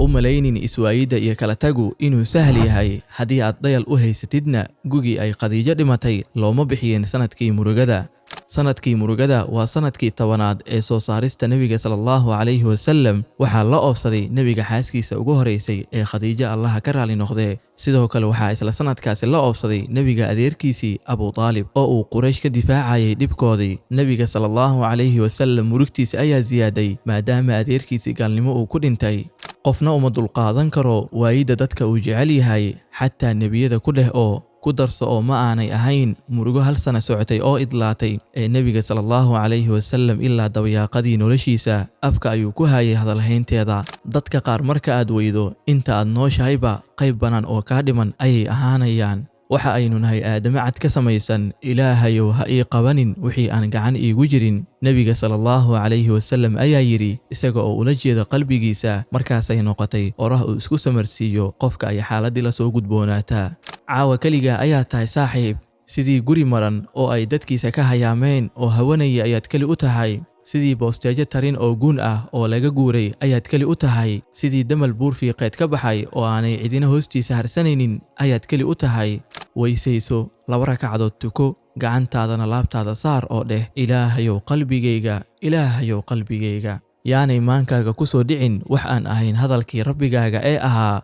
u malaynin iswaayidda iyo kala tagu inuu sahal yahay. Haddii aad dhayal u haysatidna, gugii ay Khadiijo dhimatay looma bixiyeen sanadkii murugada. Sanadkii murugada waa sanadkii 10aad ee soo saarista Nebiga sala Allahu calayhi wasallam. Waxaa la oofsaday Nebiga xaaskiisa ugu horeysay ee Khadiijo, Allaha ka raali noqdee. Sidoo kale waxaa isla sanadkaasi la oofsaday Nebiga adeerkiisii Abu Taalib oo uu Quraysh ka difaacayay dhibkoodii. Nebiga sala Allahu calayhi wasallam murugtiisa ayaa siyaaday maadaama adeerkiisii gaalnimo uu ku dhintay. Qofna uma dulqaadan karo waayidda dadka uu jecel yahay, xataa nebiyada ku dheh oo ku darso, oo ma aanay ahayn murugo hal sana socotay oo idlaatay ee Nebiga sala Allahu calayhi wasallam ilaa dabayaaqadii noloshiisa afka ayuu ku hayay hadalhaynteeda. Dadka qaar marka aad weydo, inta aad nooshahayba qayb bannaan oo kaa dhiman ayay ahaanayaan. Waxa aynu nahay aadame cad ka samaysan. Ilaahayow, ha ii qabanin wixii aan gacan iigu jirin, Nebiga sala Allahu calayhi wasallam ayaa yidhi isaga oo ula jeeda qalbigiisa. Markaasay noqotay orah uu isku samarsiiyo qofka ay xaaladdii la soo gudboonaataa. Caawa keligaa ayaa tahay, saaxiib. Sidii guri maran oo ay dadkiisa ka hayaameen oo hawanaya ayaad keli u tahay. Sidii boosteejo tarin oo guun ah oo laga guuray ayaad keli u tahay. Sidii damal buur fiiqeed ka baxay oo aanay cidina hoostiisa harsanaynin ayaad keli u tahay. Weysayso, 2 rakacdood tuko, gacantaadana laabtaada saar oo dheh: Ilaahayow qalbigayga, Ilaahayow qalbigayga. Yaanay maankaaga ku soo dhicin wax aan ahayn hadalkii Rabbigaaga ee ahaa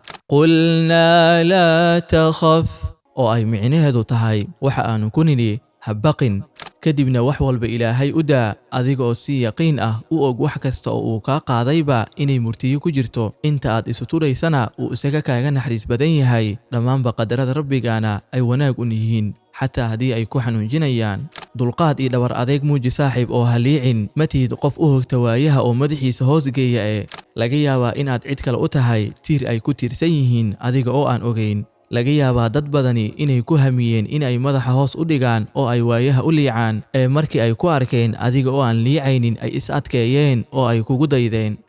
qulnaa laa takhaf, oo ay micnaheedu tahay waxa aanu ku nidhi ha baqin. Kadibna wax walba Ilaahay u daa, adiga oo si yaqiin ah u og wax kasta oo uu kaa qaadayba inay murtiyo ku jirto, inta aad isu turaysana uu isaga kaaga naxariis badan yahay, dhammaanba qadarada Rabbigaana ay wanaag un yihiin xataa haddii ay ku xanuunjinayaan. Dulqaad iyo dhabar adeeg muuji, saaxiib, oo ha liicin. Ma tihid qof u hogta waayaha oo madaxiisa hoos geeya ee laga yaabaa inaad cid kale u tahay tiir ay ku tiirsan yihiin adiga oo aan ogayn. Laga yaabaa dad badani inay ku hamiyeen in ay madaxa hoos u dhigaan oo ay waayaha u liicaan, ee markii ay ku arkeen adiga oo aan liicaynin ay is adkeeyeen oo ay kugu daydeen.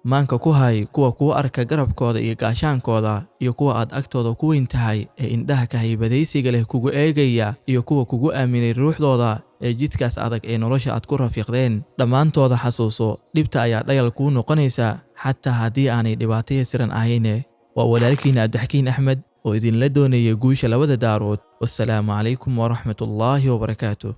Maanka ku hay kuwa kuu arka garabkooda iyo gaashaankooda, iyo kuwa aad agtooda ku weyn tahay ee indhaha ka haybadaysiga leh kugu eegaya, iyo kuwa kugu aaminay ruuxdooda ee jidkaas adag ee nolosha aad ku rafiiqdeen. Dhammaantooda xasuuso. Dhibta ayaa dhayal kuu noqonaysa xataa haddii aanay dhibaato yasiran ahayne. Waa walaalkiina Abdixakiin Axmed oo idinla doonaya guusha labada daarood. Wassalaamu calaykum waraxmatullaahi wabarakaatu.